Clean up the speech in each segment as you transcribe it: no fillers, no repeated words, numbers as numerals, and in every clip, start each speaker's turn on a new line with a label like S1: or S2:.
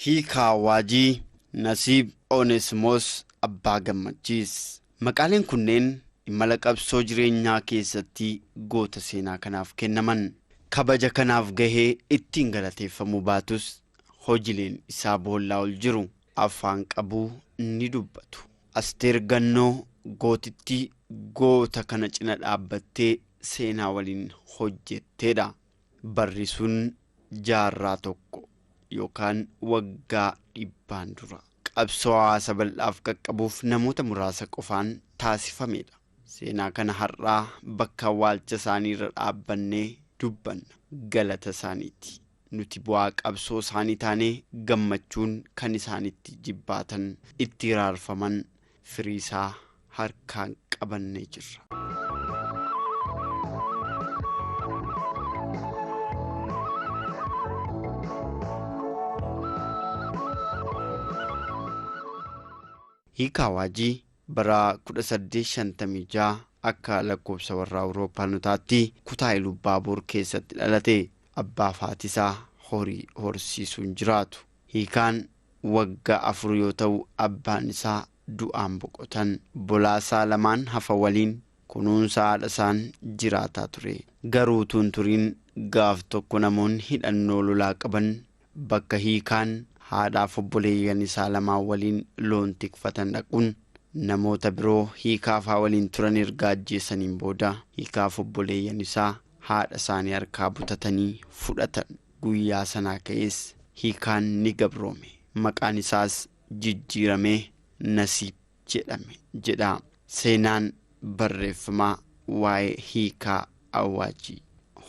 S1: Hiikaa Waajii, Nasiib Onesmoos Abbaa Gammachiis. Maqaaleen kunneen imala qabsoo jireenyaa keessatti goota seenaa kanaaf kennaman. Kabaja kanaaf gahee ittiin galateeffamuu baatus hojiileen isaa boollaa ol jiru afaan qabuu ni dubbatu. Asteer Gannoo gootittii goota kana cina dhaabbattee seenaa waliin hojjetteedha. Barri sun jaarraa tokko yookaan waggaa 100 dura qabsoo hawaasa bal'aaf qaqqabuuf namoota muraasa qofaan taasifamedha. Seenaa kana har'aa bakka awwaalcha isaanii irra dhaabbannee dubbanna. Galata isaaniiti. Nuti bu'aa qabsoo isaanii taanee gammachuun kan isaanitti jibbaatan itti raarfaman firiisaa harkaan qabannee jirra. Hiikaa Waajii bara 1856 akka lakkoofsa warra Awurooppanotaatti kutaa Iluu keessatti dhalate. Abbaa fi haati isaa horii horsiisuun jiraatu. Hiikaan waggaa 4 yoo ta'u abbaan isaa du'aan boqotan. Bolaasaa lamaan hafa waliin kunuunsa haadha isaan jiraataa ture. Garuu tunturiin gaaf tokko namoonni hidhannoo lolaa qaban bakka hiikaan haadhaaf obboleeyyan isaa lamaan waliin loon tikfatan dhaquun namoota biroo hiikaafaa waliin turan erga ajjeesaniin booda hiikaaf obboleeyyan isaa haadha isaanii harkaa butatanii fudhatan. Guyyaa sanaa ka'ees hiikaan ni gabroome. Maqaan isaas jijjiiramee Nasiib jedhame jedha seenaan barreeffamaa waa'ee Hiikaa Awaajii.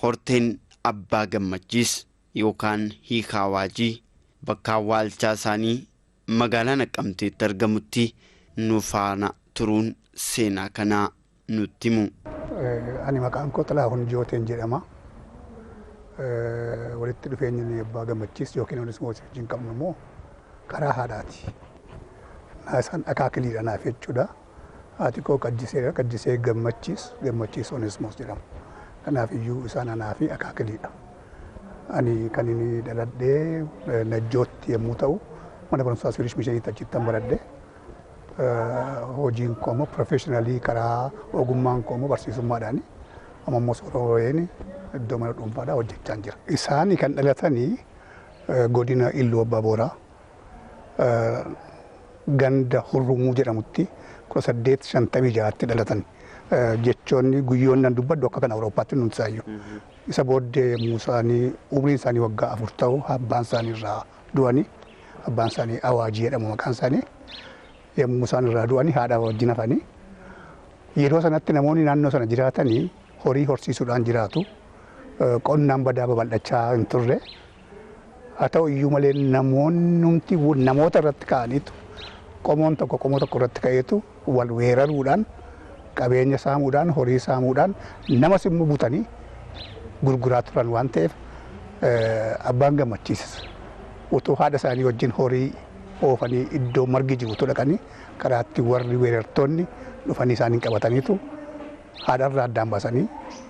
S1: Horteen Abbaa Gammachiis yookaan Hiikaa Awaajii bakka awwaalchaa isaanii magaalaa Naqqamteetti argamutti nu faana turuun seenaa kanaa nutti himu.
S2: Ani maqaan koo Xilaahuun Jooteen jedhama. Walitti dhufeenyi Abbaa Gammachiis yookiin Onesmoos wajjin qabnu immoo karaa haadhaati. Isaan akaakiliidha naaf jechuudha. Haati koo Qajjiseedha. Qajjisee Gammachiis, Gammachiis Onesmoos jedhama. Kanaaf iyyuu isaan anaa fi akaakiliidha. Ani kan inni dhaladhee Najjootti yommuu ta'u mana barumsaa Swedish Mishiniitti achittan baradhe. Hojiin koo immoo professionalii karaa ogummaan koo immoo barsiisummaadhaani. Amma immoo sooreen iddoo mana dhuunfaadhaa hojjechaa jira. Isaan kan dhalatanii godina Illuu Abbaa Booraa ganda Hurrumuu jedhamutti 1856 dhalatan. Jechoonni guyyoonni nan dubbadhu akka kan Awurooppaatti nun saayyuu. Isa booddee yommuu isaanii umriin isaanii waggaa 4 ta'u abbaan isaanii irraa du'anii, abbaan isaanii Awaajii jedhamu maqaan isaanii, yommuu isaan irraa du'anii haadha wajjin hafanii. Yeroo sanatti namoonni naannoo sana jiraatanii horii horsiisuudhaan jiraatu. Qonnaan badaa babal'achaa hin turre. Haa ta'u iyyuu malee namoonni namoota irratti ka'aniitu qomoon tokko qomoo tokko irratti ka'eetu wal weeraruudhaan qabeenya saamuudhaan horii saamuudhaan namas immoo butanii gurguraa turan waan ta'eef abbaan Gammachiis utuu haadha isaanii wajjin horii oofanii iddoo margi jiru utuu dhaqanii karaatti warri weerartoonni dhufanii isaanii qabataniitu haadharraa addaan baasanii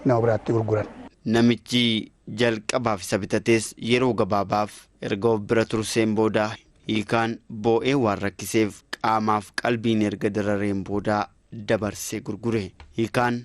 S2: nama biraatti gurguran.
S1: Namichi jalqabaaf isa bitates yeroo gabaabaaf erga of bira turseen booda hiikaan boo'ee waan rakkiseef qaamaaf qalbiin erga darareen booda dabarsee gurgure. Hiikaan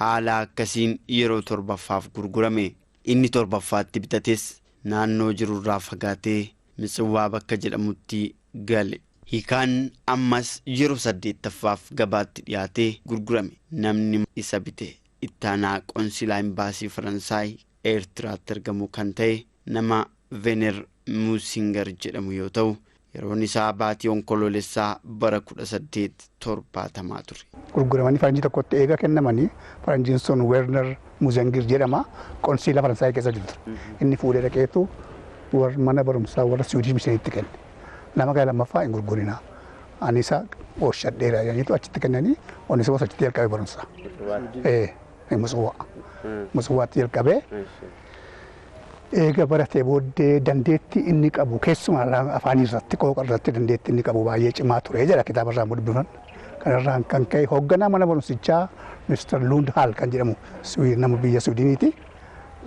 S1: haala akkasiin yeroo 7ffaaf gurgurame. Inni 7ffaatti bitates naannoo jirurraa fagaatee Mitsiwwaa bakka jedhamutti gale. Hiikaan ammas yeroo 8ffaaf gabaatti dhiyaatee gurgurame. Namni isa bite ittaanaa qoonsilaa imbaasii Faransaay Eertiraatti argamu kan ta'e nama Vener Muusinger jedhamu yoo ta'u yeroon isaa baatii onkoloolessaa bara 1870 ture.
S2: Gurguramanii faranjii tokkotti eega kennamanii faranjiin sun Werner Muuzengir jedhama qoonsilaa Faransaay keessa jirtu. Inni fuudhee dhaqeetu warra mana barumsaa warra Swedish Mishiniitti kenne. Nama kana lammaffaa hin gurgurinaa. Ani isa ooshadheera jedhaniitu achitti kennanii Onesmoos achitti jalqabe barumsa. Mutsuwaa. Mutsuwaatti jalqabee eega baratee booddee dandeettii inni qabu keessumaa afaan irratti qooqa irratti dandeettii inni qabu baay'ee cimaa ture jedha kitaaba irraa dubbifan. Kanarraan kan ka'e hoogganaa mana barumsichaa Mr. Lundhal kan jedhamu nama biyya Suudiiniiti.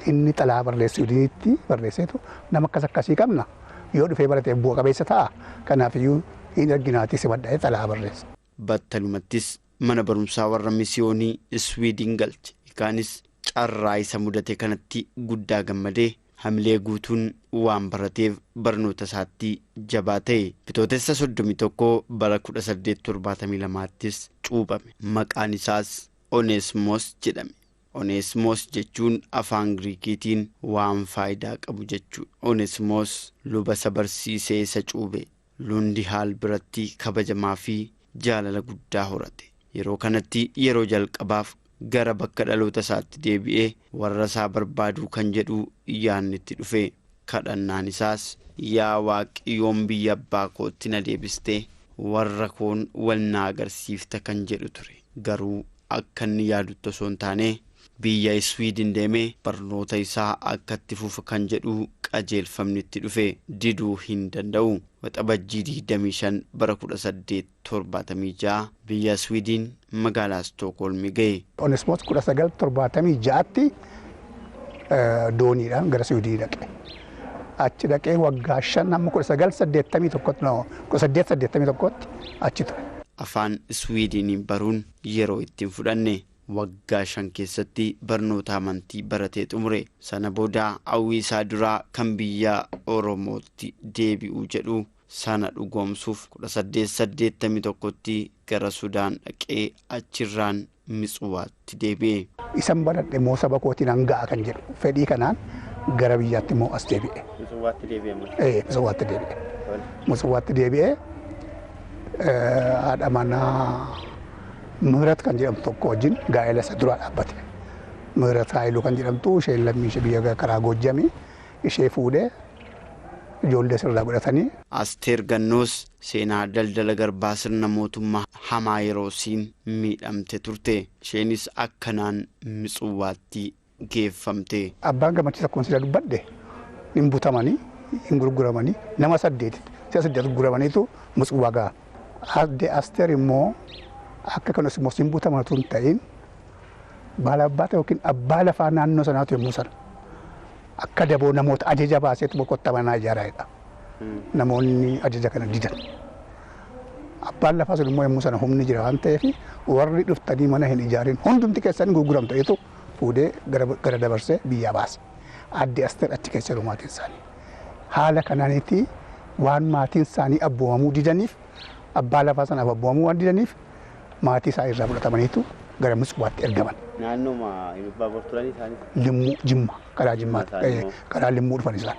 S2: Inni xalaa barreesse Suudiiniitti barreesseetu nama akkas akkasii qabna. Yoo dhufee baratee bu'a qabeessa ta'a. Kanaafiyyuu hin arginaatii simadhaa'ee xalayaa barreessa.
S1: Battalumattis mana barumsaa warra misiyoonii Iswiidin galche. Hiikaanis carraa isa mudate kanatti guddaa gammadee hamilee guutuun waan barateef barnoota isaatti jabaa ta'e. Bitootessa 31 bara 1872ttis cuuphame. Maqaan isaas Oneesmoos jedhame. Oneesmoos jechuun afaan Giriikiitiin waan faayidaa qabu jechuudha. Oneesmoos luba isa barsiisee isa cuube. Lundi haal biratti kabajamaa fi jaalala guddaa horate. Yeroo kanatti yeroo jalqabaaf gara bakka dhaloota isaatti deebi'ee warra isaa barbaaduu kan jedhu yaadni itti dhufe. Kadhannaan isaas yaa Waaqi yoom biyya abbaa kootti na deebistee warra koon wal na agarsiifta kan jedhu ture. Garuu akka inni yaadutti osoo hin taane biyya Iswiidin deemee barnoota isaa akka itti fufu kan jedhu qajeelfamni itti dhufe diduu hin danda'u. Waxabajjii 25 bara 1876 biyya Iswiidin magaalaa Stookholm ga'e.
S2: Onesmoos 1976tti dooniidhaan gara Iswiidinii dhaqe. Achi dhaqee waggaa 5 hamma 1981tti achi ture.
S1: Afaan Iswiidiniin baruun yeroo ittiin fudhanne waggaa 5 keessatti barnoota amantii baratee xumure. Sana booda hawwii isaa duraa kan biyya Oromootti deebi'uu jedhu sana dhugoomsuuf 1881tti gara Sudaan dhaqee achirraan Mitsuwaatti deebi'e.
S2: Isan baradhe immoo saba kootiin hanga'a kan jedhu fedhii kanaan gara biyyaatti immoo as deebi'e.
S1: Mitsuwaatti deebi'e moo?
S2: Mitsuwaatti deebi'e. Mitsuwaatti deebi'ee haadha manaa Mihirat kan jedhamtu tokko wajjin gaa'ela isa duraa dhaabbate. Mihirat Haayiluu kan jedhamtu isheen lammii ishee biyya karaa Goojjamii ishee fuudhee ijoollee sirraa godhatanii.
S1: Asteer Gannoos seenaa daldala garbaa sirna mootummaa hamaa yeroosiin miidhamte turte. Isheenis akkanaan Mitsuwaatti geeffamte.
S2: Abbaan Gammachiis akkuma sila dubbadhe hin butamanii hin gurguramanii nama 8 si'a 8 gurguramaniitu Mitsuwaa ga'a. Aadde Asteer immoo akka kanas immoo hin butamatu hin ta'in baala abbaa yookiin abbaa lafaa naannoo sanaatu yommuu sana akka daboo namoota ajaja baaseetu boqotta manaa ijaaraa'edha. Namoonni ajaja kana didan. Abbaan lafaa sun immoo yommuu sana humni jira waan ta'eef warri dhuftanii mana hin ijaarin hundumti keessan gurguramtu fuudhee gara dabarsee biyyaa baase. Aadde Asteer achi keessa jiru maatiin isaanii. Haala kanaanitti waan maatiin isaanii abboomamuu didaniif abbaa lafaa sanaaf abboomamuu waan didaniif maatii isaa irraa fudhatamaniitu gara Mitsuwaatti ergaman.
S1: Naannoma Ilubbaabor turanii isaanis?
S2: Limmuu Jimma karaa Jimmaatti karaa Limmuu dhufan isaan.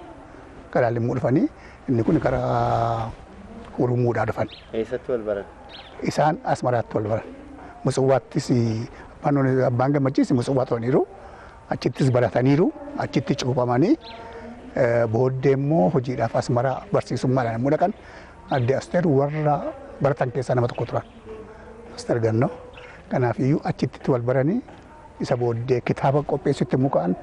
S2: Karaa Limmuu dhufanii inni kun karaa Oromoodhaa dhufan.
S1: Eessatti wal baran?
S2: Isaan Asmaraatti wal baran. Mitsuwaattis abbaan Gammachiis Mitsuwaa turaniiru. Achittis barataniiru. Achitti cuuphamanii booddee immoo hojiidhaaf Asmaraa barsiisummaadhaan immoo dhaqan. Aadde Asteer warra baratan keessaa nama tokko turan. Asteer Gannoo. Kanaafiyyuu achitti wal baranii isa booddee kitaaba qopheessutti mukaan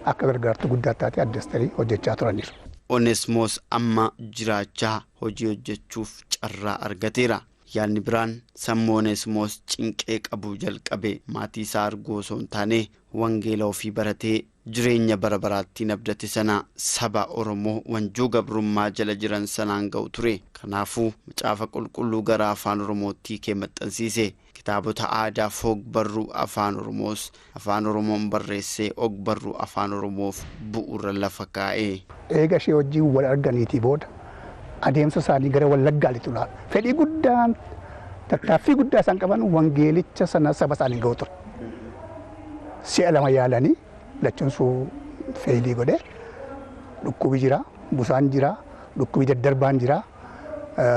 S2: akka gargaartuu guddaa taate Aadde Asteerii hojjechaa turaniiru.
S1: Onesmoos amma jiraachaa hojii hojjechuuf carraa argateera. Yaadni biraan sammuu Onesmoos cinqee qabu jalqabe maatii isaa arguu osoo hin taane wangeela ofii baratee jireenya bara baraattiin abdate sana saba Oromoo wanjoo gabrummaa jala jiran sanaan ga'u ture. Kanaafuu macaafa qulqulluu gara afaan Oromootti hiikee maxxansiise. Kitaabota aadaa fi og-barruu afaan Oromoos afaan Oromoon barreessee og-barruu afaan Oromoof bu'uura lafa kaa'e.
S2: Eega ishee wajjin wal arganiitii booda adeemsa isaanii gara Wallaggaa lixuudhaan fedhii guddaan tattaaffii guddaa isaan qaban wangeelicha sana saba isaanii ga'u ture. Si'a 2 yaalanii lachuun suu feelii godhe dhukkubi jira, busaan jira, dhukkubi daddarbaan jira,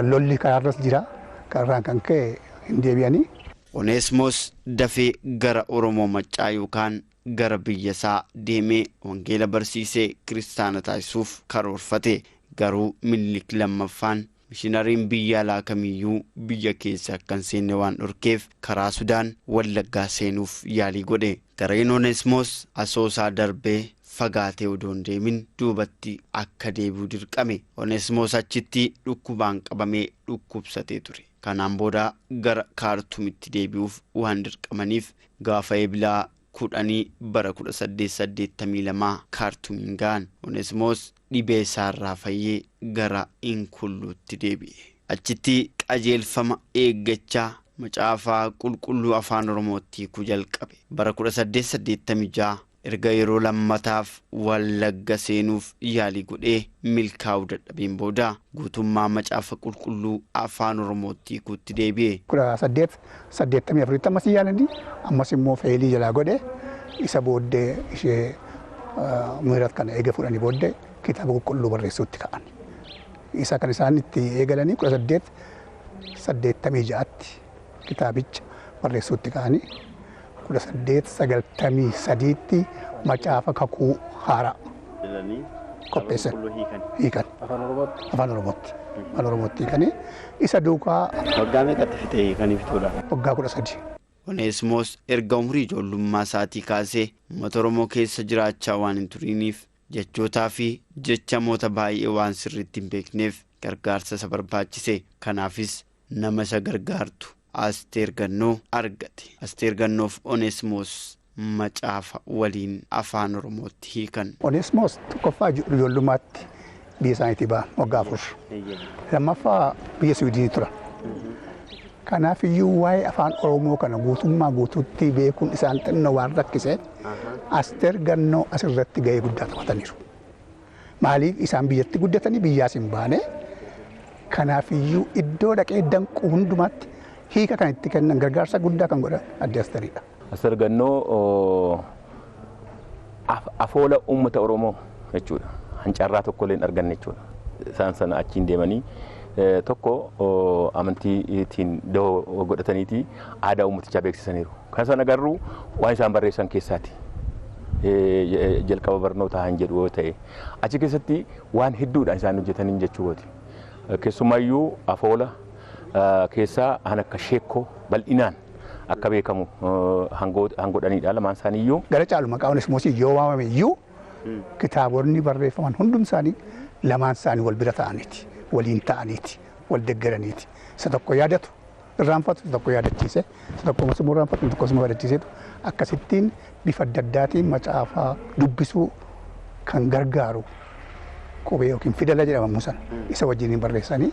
S2: lolli karaarras jira, karaan kan ka'e hin deebi'anii.
S1: Onesmoos dafee gara Oromoo Maccaa yookaan gara biyya isaa deemee wangeela barsiisee kiristaana taasisuuf karoorfate. Garuu Minilik lammaffaan mishinariin biyya alaa kamiyyuu biyya keessa akka hin seenne waan dhorkeef karaa Sudaan Wallaggaa seenuuf yaalii godhe. Gareen Onesmoos Asoosaa darbee fagaatee odoo hin deemin duubatti akka deebi'u dirqame. Onesmoos achitti dhukkubaan qabamee dhukkubsatee ture. Kanaan booda gara Kaartumitti deebi'uuf waan dirqamaniif gaafa eebilaa 10 bara 1882 Kaartuumiin ga'an. Oneesimoos dhibee isaarraa fayyee gara Inkulluutti deebi'e. Achitti qajeelfama eeggachaa macaafaa qulqulluu afaan Oromootti hiikuu jalqabe. Bara 1886 erga yeroo lammataaf Wallagga seenuuf yaalii godhee milkaa'uu dadhabeen booda guutummaa macaafa qulqulluu afaan Oromootti hiikuutti deebi'e.
S2: 1884 ammas yaalanii ammas immoo feelii jalaa godhe. Isa booddee ishee Mihirat kana eega fudhanii booddee kitaaba qulqulluu barreessuutti ka'an. Isa kan isaan itti eegalanii 1886tti kitaabicha barreessuutti ka'anii 1893tti macaafa kakuu haaraa qopheessan hiikan. Afaan Oromootti. Afaan Oromootti hiikanii isa duukaa.
S1: Waggaa meeqatti fixee hiikanii fixuudha?
S2: Waggaa 13.
S1: Oneesimoos erga umurii ijoollummaa isaatii kaasee uummata Oromoo keessa jiraachaa waan hin turiniif jechootaa fi jechamoota baay'ee waan sirriitti hin beekneef gargaarsa isa barbaachise. Kanaafis nama isa gargaartu Asteer Gannoo argate. Asteer Gannoof Oneesimoos macaafa waliin afaan Oromootti hiikan.
S2: Oneesimoos tokkoffaa ijoollummaatti biyya isaaniitii ba'an waggaa 4. Lammaffaa biyya Siwiidinii turan. Kanaaf iyyuu waa'ee afaan Oromoo kana guutummaa guutuutti beekuun isaan xinnoo waan rakkise Asteer Gannoo asirratti ga'ee guddaa taphataniiru. Maaliif isaan biyyatti guddatanii biyyaas hin baane. Kanaaf iyyuu iddoo dhaqee danquu hundumaatti hiika kan itti kennan gargaarsa guddaa kan godhan adde Asteeridha.
S3: Asteer Gannoo afoola uummata Oromoo jechuudha. Hancarraa tokko illee hin arganne jechuudha. Isaan sana achiin deemanii tokko amantiitiin dahoo godhataniiti aadaa uummatichaa beeksisaniiru. Kan isaan agarru waan isaan barreessan keessaati. Jalqaba barnootaa hin jedhu yoo ta'e achi keessatti waan hedduudha isaan hojjetaniin jechuudha. Keessumaayyuu afoola keessaa han akka sheekoo bal'inaan akka beekamu hangodhanidha lamaan isaaniiyyuu.
S2: Gara caalu maqaa Oneesimoosii yoo waamame iyyuu kitaabonni barreeffaman hundum isaanii lamaan isaanii wal bira ta'aniiti. Waliin ta'aniiti, wal deeggaraniiti. Isa tokko yaadatu irraanfatu, isa tokko yaadachiise, isa tokko immoo irraanfatu, isa tokko immoo yaadachiisetu akkasittiin bifa adda addaatiin macaafaa dubbisuu kan gargaaru qubee yookiin fidala jedhamamu sana isa wajjiniin barreessanii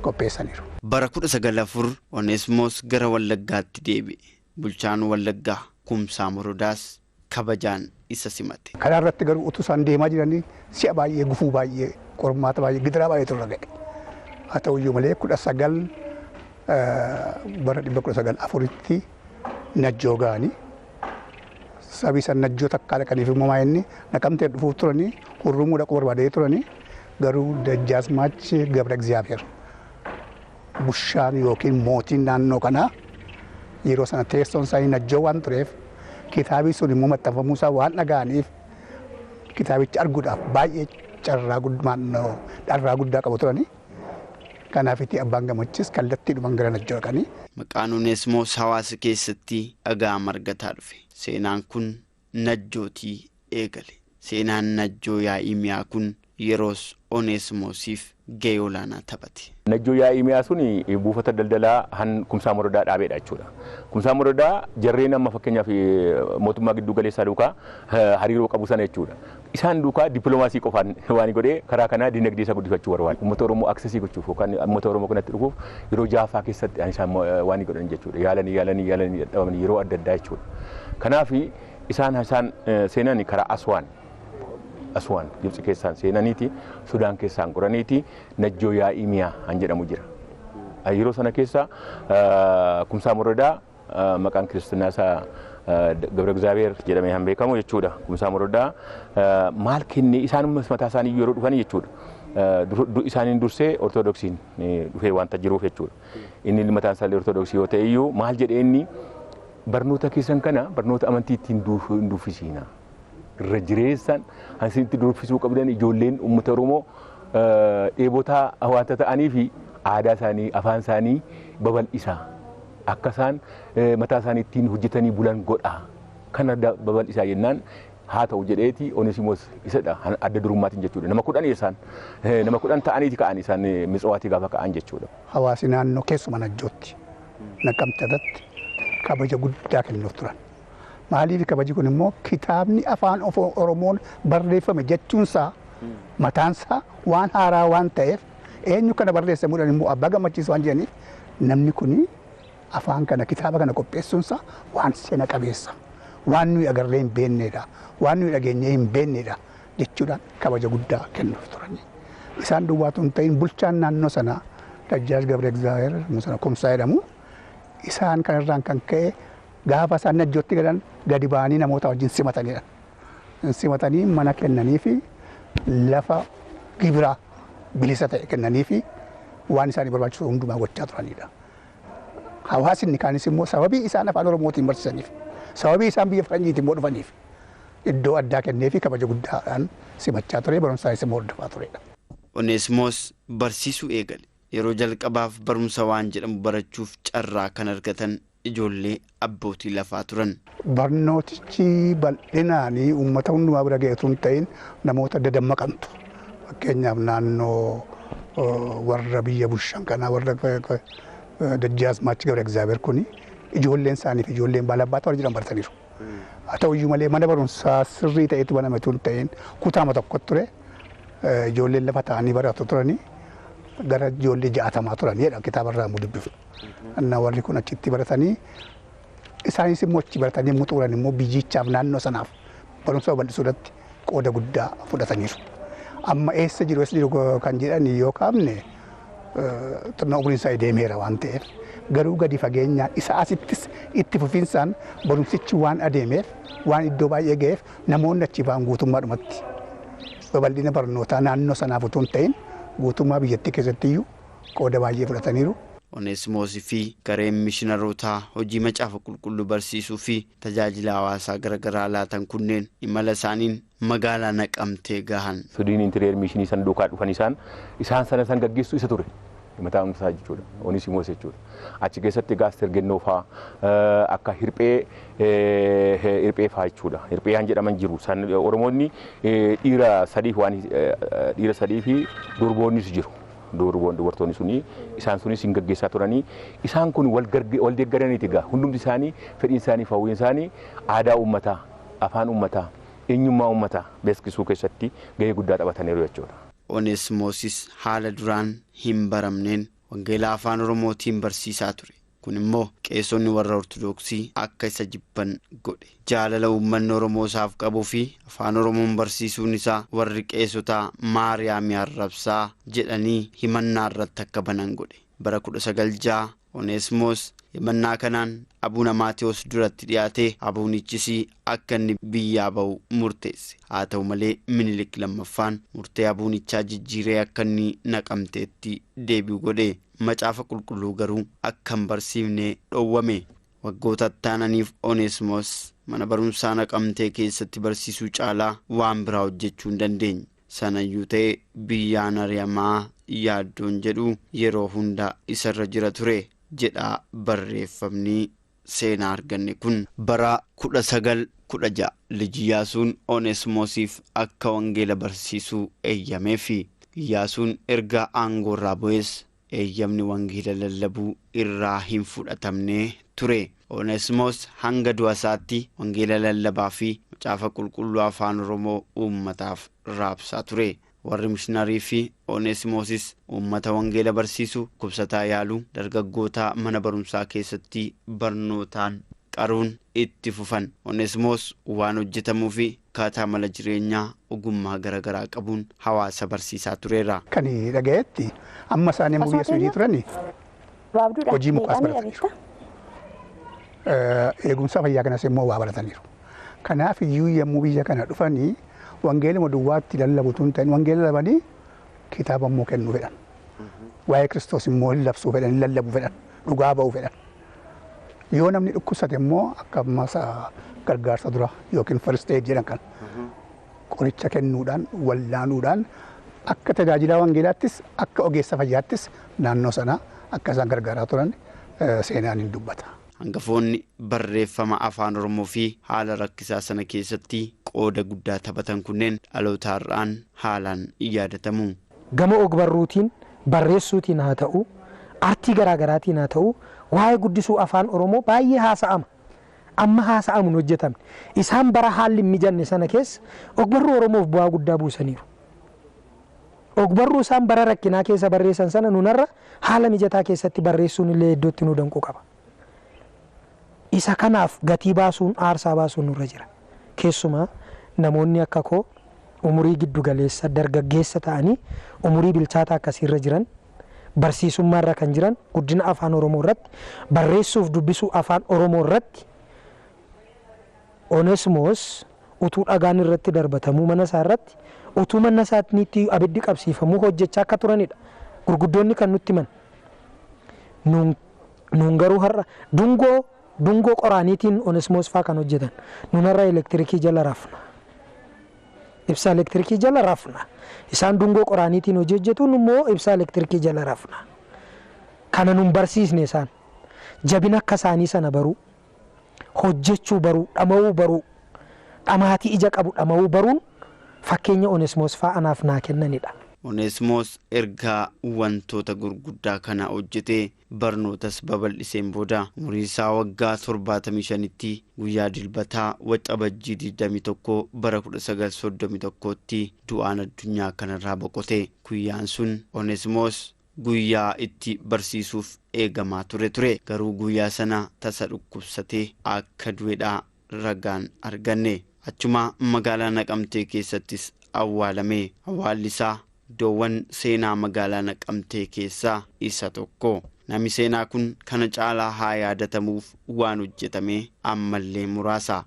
S2: qopheessaniiru.
S1: Bara 1904 Oneesimoos gara Wallaggaatti deebi'e. Bulchaan Wallaggaa Kumsaa Morodaas kabajaan isa simate.
S2: Karaa irratti garuu utuu isaan deemaa jiranii si'a baay'ee gufuu baay'ee qormaata baay'ee gidiraa baay'eetu irra ga'e. Haa ta'uyyuu malee 19 bara 1904tti Najjoo ga'anii sabii san Najjoo takkaa dhaqaniif immoo maa'inni Naqamtee dhufuuf turanii Hurrumuu dhaquu barbaadee turanii garuu Dajjaazmaach Gabra Egziyaabeer bushaan yookiin mootiin naannoo kanaa yeroo sana teessoon isaanii Najjoo waan tureef kitaabii sun immoo maxxanfamuu isaa waan dhaga'aniif kitaabicha arguudhaaf baay'ee carraa dharraa guddaa qabu turanii. Kanaafitti abbaan Gammachiis kallattiidhumaan gara Najjoo dhaqanii.
S1: Maqaan Oneesimoos hawaasa keessatti dhagaa margataa dhufe. Seenaan kun Najjootii eegale. Seenaan Najjoo yaa'ii mi'aa kun yeroos Oneesimoosiif ga'ee olaanaa taphate.
S3: Najjoo yaa'ii mi'aa sun buufata daldalaa han Kumsaa Morodaa dhaabeedha jechuudha. Kumsaa Morodaa jarreen amma fakkeenyaaf mootummaa giddu galeessaa duukaa hariiroo qabu sana jechuudha. Isaan duukaa dippiloomaasii qofaan waan godhee karaa kanaa dinagdee isaa guddifachuu barbaada. Uummata Oromoo aksesii gochuuf yookaan uummata Oromoo kanatti dhufuuf yeroo jaafaa keessatti isaan waan godhan jechuudha. Yaalanii yaalanii yaalanii dadhabanii yeroo adda addaa jechuudha. Kanaaf isaan seenan karaa Aswaan. Aswaan Gibxi keessaan seenaniiti, Sudaan keessaan qoraniiti, Najjoo yaa'ii mi'aa han jedhamu jira. Yeroo sana keessa Kumsaa Morodaa maqaan kiristinnaa isaa Gabra Egzaabeer jedhamee han beekamu jechuudha. Kumsaa Morodaa maal kennee isaan mataa isaanii yeroo dhufanii jechuudha. Isaaniin dursee Ortodoksiin dhufee wanta jiruuf jechuudha. Inni mataan isaallee Ortodoksii yoo ta'e iyyuu maal jedhee inni barnoota keessan kana barnoota amantii ittiin duuffisiina. Irra jireessaan isinitti duuffisuu qabdan ijoolleen uummata Oromoo dheebotaa waanta ta'anii fi aadaa isaanii afaan isaanii babal'isaa. Akka isaan mataa isaanii ittiin hojjetanii bulan godha. Kana babal'isaa jennaan haa ta'u jedheeti Oneesimoos isadha adda durummaatiin jechuudha. Nama 10 isaan nama 10 ta'aniiti ka'an isaan Mitsowaatii gaafa ka'an jechuudha.
S2: Hawaasi naannoo keessuma Najjootti Naqamte irratti kabaja guddaa kennuuf turan. Maaliif kabaji kun immoo kitaabni afaan Oromoon barreeffame jechuunsaa mataansaa waan haaraa waan ta'eef eenyu kana barreessamuudhaan immoo abbaa gammachiisu waan jedhaniif namni kun afaan kana kitaaba kana qopheessuunsaa waan seena qabeessa waan nuyi agarree hin beeknedha waan nuyi dhageenyee hin beeknedha jechuudhaan kabaja guddaa kennuuf turani. Isaan duwwaatu hin ta'in bulchaan naannoo sanaa Dajjaaj Gabre Egzaabeer sana Kumsaa jedhamu isaan kanarraan kan ka'e gaafa isaan Najjootti galan gadi ba'anii namoota wajjin simatanidha. Simatanii mana kennanii fi lafa gibiraa bilisa ta'e kennanii fi waan isaanii barbaachisu hundumaa gochaa turanidha. Hawaasni kaanis immoo sababii isaan afaan Oromootiin barsiisaniif sababii isaan biyya faranjiitiin immoo dhufaniif iddoo addaa kennee fi kabaja guddaadhaan simachaa ture barumsaanis immoo hordofaa turedha.
S1: Oneesimoos barsiisuu eegale. Yeroo jalqabaaf barumsa waan jedhamu barachuuf carraa kan argatan ijoollee abbootii lafaa turan.
S2: Barnootichi bal'inaan uummata hundumaa bira ga'e osoo hin ta'in namoota dadammaqantu. Fakkeenyaaf naannoo warra biyya bushan kanaa warra Dajjaazmaach Gabre Egzaabeer kuni ijoolleen isaanii fi ijoolleen baalaabbaata warra jiran barataniiru. Haa ta'uyyuu malee mana barumsaa sirrii ta'etu baname osoo hin ta'in kutaama tokkotti ture ijoolleen lafa taa'anii baratu turanii gara ijoollee 60 turanidha kitaaba irraa immoo dubbifnu. Innaa warri kun achitti baratanii isaanis immoo achi baratanii immoo xumuran immoo biyyichaaf naannoo sanaaf barumsa babal'isuu irratti qooda guddaa fudhataniiru. Amma eessa jiru eessa jiru kan jedhan yoo kaafne xinnoo umriin isaa deemeera waan ta'eef garuu gadi fageenyaan isa asittis itti fufinsaan barumsichi waan adeemeef waan iddoo baay'ee ga'eef namoonni achi ba'an guutummaadhumatti babal'ina barnootaa naannoo sanaaf utuu hin ta'in guutummaa biyyattii keessattiyyuu qooda baay'ee fudhataniiru.
S1: Oneesimoosii fi gareen mishinarootaa hojii macaafa qulqulluu barsiisuu fi tajaajila hawaasaa garaagaraa laatan kunneen imala isaaniin magaalaa Naqamtee gahan.
S3: Sudiin interior mishinii san duukaa dhufan isaan sana san gaggeessu isa ture. Mataan isaa jechuudha. Oneesimoos jechuudha. Achi keessatti Gaaster Gennoo fa'aa akka hirphee fa'aa jechuudha. Hirphee han jedhaman jiru. Oromoonni dhiira sadii fi durboonnis jiru. Durboon dubartoonni suni isaan sunis hin gaggeessaa turanii isaan kun wal deeggaraniiti egaa hundumti isaanii fedhiin isaanii fi hawwiin isaanii aadaa uummataa afaan uummataa eenyummaa uummataa beeksisuu keessatti gahee guddaa taphataniiru jechuudha.
S1: Oneesimoosis haala duraan hin baramneen wangeelaa afaan Oromootiin barsiisaa ture. Kun immoo qeessonni warra Ortodoksii akka isa jibban godhe. Jaalala uummanni Oromoo isaaf qabuu fi afaan Oromoon barsiisuun isaa warri qeessotaa Maariyaam arrabsaa jedhanii himannaa irratti akka banan godhe. Bara 1906 Oneesimoos himannaa kanaan Abuuna Maatewos duratti dhiyaatee abuunichis akka inni biyyaa ba'u murteesse. Haa ta'u malee Minilik lammaffaan murtee abuunichaa jijjiiree akka inni Naqamteetti deebi'u godhe. Macaafa qulqulluu garuu akka hin barsiifne dhowwame. Waggoota ittaananiif Oneesimoos mana barumsaa Naqamtee keessatti barsiisuu caalaa waan biraa hojjechuu hin dandeenye. Sanayyuu ta'e biyyaan ari'amaa yaaddoon jedhu yeroo hunda isarra jira ture jedha barreeffamni seenaa arganne kun. Bara 1916 Liji Iyyaasuun Oneesimoosiif akka wangeela barsiisuu eeyyameefi. Iyyaasuun erga aangoorraa bu'es eeyyamni wangeela lallabuu irraa hin fudhatamne ture. Oneesimoos hanga du'a isaatti wangeela lallabaa fi macaafa qulqulluu afaan Oromoo uummataaf raabsaa ture. Warri mishinarii fi Oneesimoosis uummata wangeela barsiisu, kubsataa yaaluu, dargaggoota mana barumsaa keessatti barnootaan qaruun itti fufan. Oneesimoos waan hojjetamuu fi akkaataa mala jireenyaa ogummaa garaagaraa qabuun hawaasa barsiisaa tureera.
S2: Kan dhagayetti amma isaan yommuu biyya Suudii turani hojii mukaas barataniiru. Eegumsa fayyaa kanas immoo waa barataniiru. Kanaaf iyyuu yommuu biyya kana dhufanii wangeeluma duwwaatti lallabu hin ta'in wangeela labanii kitaaba immoo kennuu fedhan. Waa'ee Kiristoos immoo labsuu fedhan, lallabuu fedhan, dhugaa ba'uu fedhan. Yoo namni dhukkubsate immoo akka ammas gargaarsa dura yookiin first aid jedhan kan qoricha kennuudhaan wallaanuudhaan akka tajaajila wangeelaattis akka ogeessa fayyaattis naannoo sana akka isaan gargaaraa turan seenaan hin dubbata.
S1: Hangafoonni barreeffama afaan Oromoo fi haala rakkisaa sana keessatti qooda guddaa taphatan kunneen dhaloota har'aan haalaan yaadatamu.
S4: Gama ogbarruutiin barreessuutiin haa ta'u, aartii garaagaraatiin haa ta'u, waa'ee guddisuu afaan Oromoo baay'ee haasa'ama. Amma haasa'amu hin hojjetamne. Isaan bara haalli hin mijanne sana keessa ogbarruu Oromoof bu'aa guddaa buusaniiru. Ogbarruu isaan bara rakkinaa keessa barreessan sana nunarra haala mijataa keessatti barreessuun illee iddootti nu danqu qaba. Isa kanaaf gatii baasuun aarsaa baasuun nurra jira. Keessumaa namoonni akka koo umurii giddu galeessa dargaggeessa ta'anii umurii bilchaataa akkasiirra jiran barsiisummaarra kan jiran guddina afaan Oromoo irratti barreessuuf dubbisuu afaan Oromoo irratti Onesmoos utuu dhagaan irratti darbatamuu mana isaa irratti utuu mana isaatti abiddi qabsiifamuu hojjechaa akka turanidha. Gurguddoonni kan nutti himan. Nuun garuu har'a dungoo qoraaniitiin Onesmoos faa kan hojjetan. Nuun har'a elektirikii jala rafna. Ibsaa elektirikii jala rafna. Isaan dungoo qoraaniitiin hojii hojjetuun immoo ibsaa elektirikii jala rafna. Kana nun barsiisne isaan. Jabina akka isaanii sana baruu, hojjechuu baruu, dhama'uu baruu, dhamaatii ija qabu dhama'uu baruun fakkeenya Onesmoos faa anaaf naa kennanidha.
S1: Onesmoos ergaa wantoota gurguddaa kana hojjetee barnootas babal'iseen booda umurii isaa waggaa 75tti guyyaa dilbataa Waxabajjii 21 bara 1931tti du'aan addunyaa kanarraa boqote. Guyyaan sun Onesmoos guyyaa itti barsiisuuf eegamaa ture. Garuu guyyaa sana tasa dhukkubsatee akka du'edha ragaan arganne. Achuma magaalaa Naqamtee keessattis awwaalame. Awwaalli isaa iddoowwan seenaa magaalaa Naqamtee keessaa isa tokko. Namni seenaa kun kana caalaa haa yaadatamuuf waan hojjetame ammallee muraasa.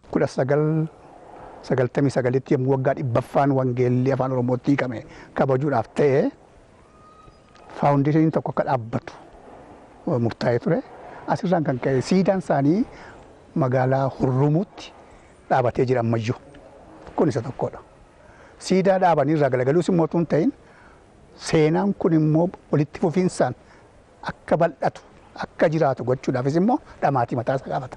S2: 1999tti yommuu waggaa 100ffaan wangeelli afaan Oromootti hiikame kabajuudhaaf ta'e faawundeeshiniin tokko akka dhaabbatu murtaa'ee ture. Asirraan kan ka'e siidaan isaanii magaalaa Hurrumuutti dhaabatee jira ammayyuu. Kun isa tokkodha. Siidaa dhaabanii irraa galagaluus immoo otoo hin ta'in seenaan kun immoo walitti fufinsaan akka bal'atu akka jiraatu gochuudhaafis immoo dhamaatii mataa isaa gaafata.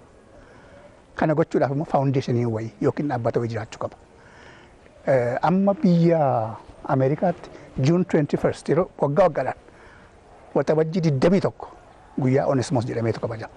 S2: Kana gochuudhaaf immoo faawundeeshinii wayii yookiin dhaabbata wayii jiraachuu qaba. Amma biyya Ameerikaatti June 21 yeroo waggaa waggaadhaan Waxabajjii 21 guyyaa Onesmoos jedhameetu kabajama.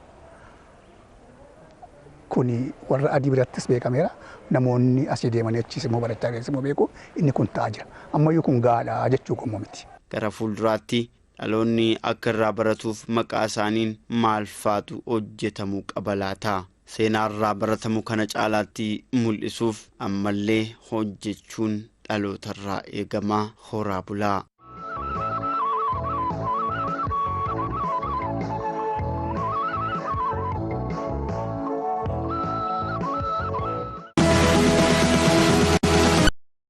S2: Kuni warra adii birattis beekameera. Namoonni asii deemanii achiis immoo barachaa jiran immoo beeku. Inni kun ta'aa jira. Ammayyuu kun gahaadha jechuu qomoo miti.
S1: Gara fuulduraatti dhaloonni akka irraa baratuuf maqaa isaaniin maal faatu hojjetamuu qaba laata? Seenaa irraa baratamu kana caalaatti mul'isuuf ammallee hojjechuun dhalootarraa eegamaa. Horaa bulaa.